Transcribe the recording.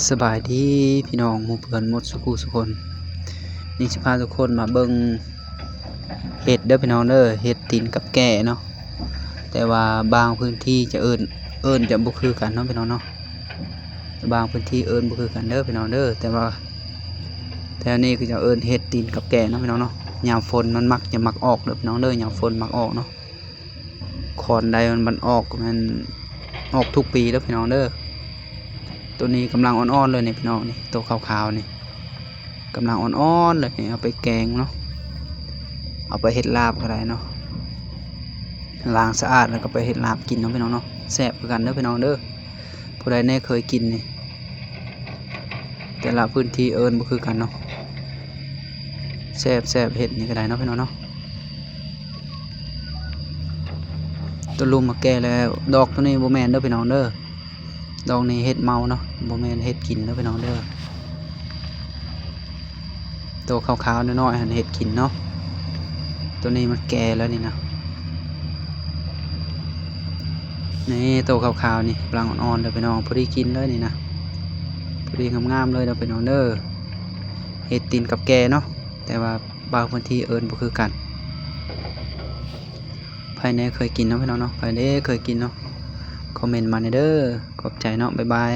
ສະບາຍດີພີ່ນ້ອງໝູ່ເພື່ອນໝົດສູ່ຜູ້ສູ່ຄົນ. ນີ້ຊິພາທຸກຄົນມາເບິ່ງເຫັດເດີພີ່ນ້ອງເດີ, ເຫັດຕີນກັບແກເນາະ. ແຕ່ວ່າບາງພື້ນທີ່ຈະເອີ້ນ ເອີ້ນຈະບໍ່ຄືກັນເນາະພີ່ນ້ອງເນາະ. ບາງພື້ນທີ່ເອີ້ນບໍ່ຄືກັນເດີພີ່ນ້ອງເດີ. ແຕ່ວ່າແຖວນີ້ເຂົາເຈົ້າເອີ້ນເຫັດຕີນກັບແກເນາະພີ່ນ້ອງເນາະ. ຍາມຝົນມັນມັກຈະມັກອອກເດີພີ່ນ້ອງເດີ, ຍາມຝົນມັກອອກເນາະ. ຄອນໃດມັນ ມັນອອກ ແມ່ນອອກທຸກປີເດີພີ່ນ້ອງເດີ. ໂຕນີ້ກຳລັງອ່ອນໆເລີຍນີ້ພີ່ນ້ອງນີ້, ໂຕຂາວໆນີ້ ກຳລັງອ່ອນໆເລີຍນີ້. ເອົາໄປແກງເນາະ, ເອົາໄປເຮັດລາບກໍໄດ້ເນາະ, ລ້າງສະອາດແລ້ວກໍໄປເຮັດລາບກິນເນາະພີ່ນ້ອງເນາະ. ແຊບຄືກັນເດີພີ່ນ້ອງເດີ. ຜູ້ໃດແນ່ເຄີຍກິນນີ້, ແຕ່ລະພື້ນທີ່ເອີ້ນບໍ່ຄືກັນເນາະ. ແຊບໆ ເຫັດນີ້ກໍໄດ້ເນາະພີ່ນ້ອງເນາະ. ໂຕລຸ່ມມາແກ່ແລ້ວ. ດອກໂຕນີ້ບໍ່ແມ່ນເດີພີ່ນ້ອງເດີ, ດອກນີ້ເຫັດເມົາເນາະ, ບໍ່ແມ່ນເຫັດກິນເດີພີ່ນ້ອງເດີ. ໂຕຂາວໆນ້ອຍໆຫັ້ນເຫັດກິນເນາະ. ໂຕນີ້ມັນແກ່ແລ້ວນີ້ນະ. ນີ້ໂຕຂາວໆນີ້ກຳລັງອ່ອນໆເດີພີ່ນ້ອງ, ພໍດີກິນເລີຍນີ້ນະ, ພໍດີງາມໆເລີຍເດີພີ່ນ້ອງເດີ. ເຫັດຕີນກັບແກເນາະ, ແຕ່ວ່າບາງພື້ນທີ່ເອີ້ນບໍ່ຄືກັນ. ໃຜແນ່ເຄີຍກິນເນາະພີ່ນ້ອງເນາະ, ໃຜເດ້ເຄີຍກິນເນາະ, ຄອມເມັນມາແດ່ເດີ. ຂອບໃຈເນາະ, ບາຍບາຍ.